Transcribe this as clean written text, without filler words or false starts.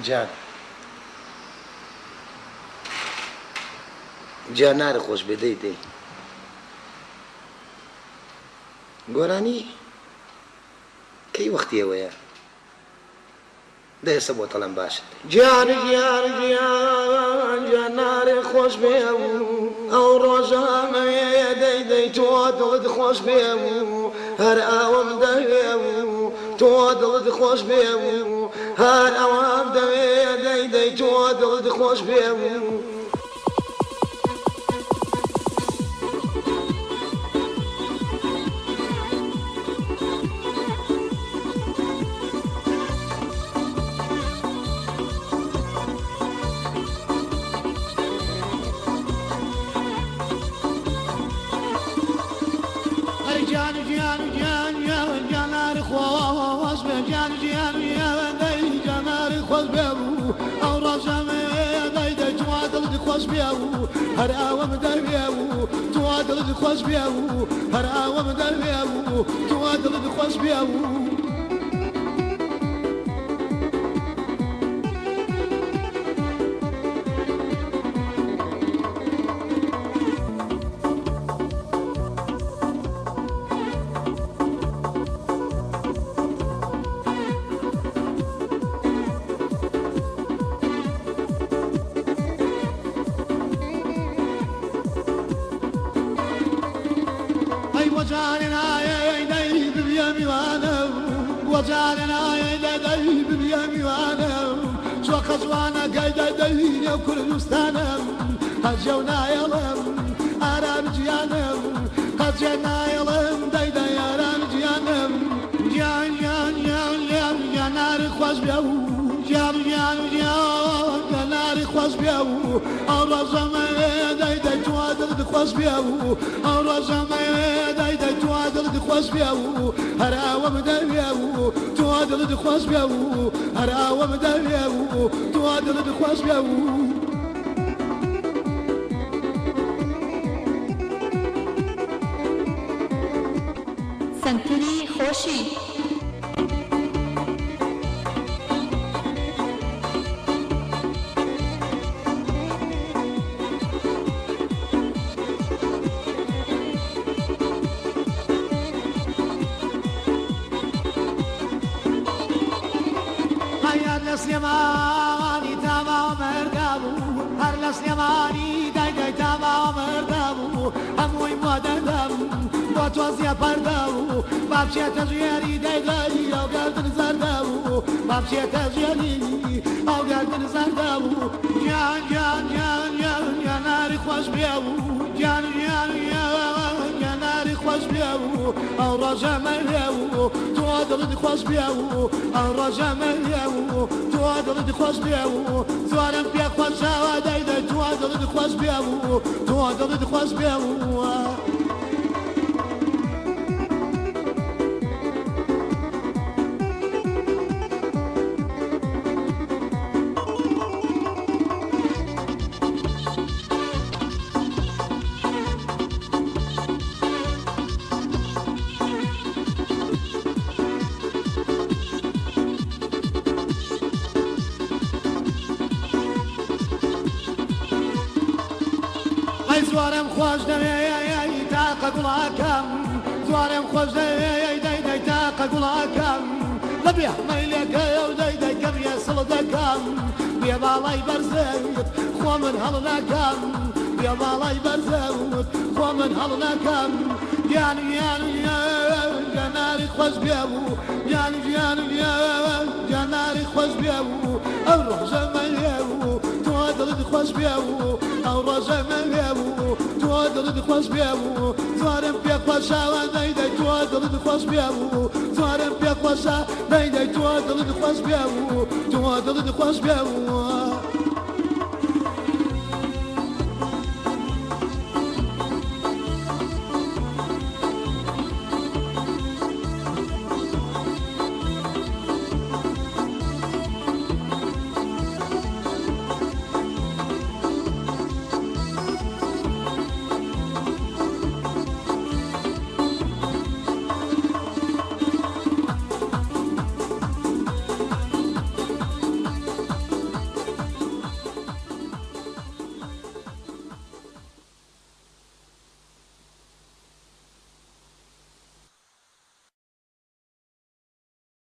گیان گیان نارە خۆش بێ دەی دەی گۆرانی کەی وەختی ئەوەیە دە ئێستا بۆت ئەڵێم باشە. گیان گیان گیان گیان نارێ خۆش بێ ئەو ڕۆژە مەوێ دەی دەی تۆ دڵت خۆش بێ هەر ئاوم دەوێ تۆ دڵت خۆش بێ هەر ئەوەم دەوێ دەی دەی تۆ دڵت خۆش بێ. ئەی گیان گیان گیان گیان گیانار خۆش بێ گیان گیان گیان دەی گیانار خۆش بێ ئەو ڕۆژەمێ دەی دەی توا دڵت خۆش بێ هەر ئاوەم دەوێ توا دڵت خۆش بێ هەر ئاوەم دەوێ توا دڵت خۆش بێ. ئەی وەجارێ نایەی دەی ببیە میوانم، وەجارێ نایەی دەی ببیە میوانم، چۆخە جوانەکەی دەی دەی نێو کوردستانم، هەرجێ و نایەڵم ئارام گیانم، هەرجێ نایەڵم دەی دەی ئارام گیانم. گیان گیان گیان گیان گیاناری خۆش بێ و گیان گیان گیان گیاناری خۆش بێ و ئەو ڕۆژەمە دەی دەی توا دڵت خۆش بێ و ئەو ڕۆژەمە دەی دەی توا دڵت خۆش بێ و هەر ئاوەم دەوێ و توا دڵت خۆش بێ و هەر ئاوەم دەوێ و توا دڵت خۆش بێ و. سەنتەری خۆشی. هەر لە سلێمانی تاما مەردا بوو، هەر لە سلێمانی دای دای تاما مەردا بوو، هەمووی مۆدەردەم بۆ تۆزیە پەردە بوو، با بچێتە ژێری دای دای ئەو گەردن زەردە بوو، با بچێتە ژێری ئەو گەردن زەردە بوو. گیان گیان گیان گیان گیاناری خۆش بێ و گیان گیان گیان گیاناری خۆش بێ و ئەو ڕۆژە مەوێ و تۆ دڵت خۆش بێ و ئەو ڕۆژە مەوێ و تۆ دڵت خۆش بێ و زۆرم پێ خۆشەوە دەی دەی تۆ دڵت خۆش بێ و تۆ دڵت خۆش بێ و. ئەی زۆرم خۆش دەوێ تاقە گوڵاکەم، زۆرم خۆش دەوێ دەی دەی تاقە گوڵاکەم، لەبێ مەیلەکەی و دەی دەی کەمیە سڵ دەکەم، بێ باڵای بەرزت خۆ من هەڵ ناکەم، بێ باڵای بەرزت خۆ من هەڵ ناکەم. گیان گیان گیان گیاناری خۆش بێ و گیان گیان گیان گیاناری خۆش بێ و ئەو ڕۆژە مەوێ و تۆ دڵت خۆش بێ و ئەو ڕۆژە مەوێ و تۆ دڵت خۆش بێ و زۆرم پێ خۆشەوە دەی دەی تۆ دڵت خۆش بێ و زۆرم پێ خۆشە دەی دەی تۆ دڵت خۆش بێ و تۆ دڵت خۆش بێ و.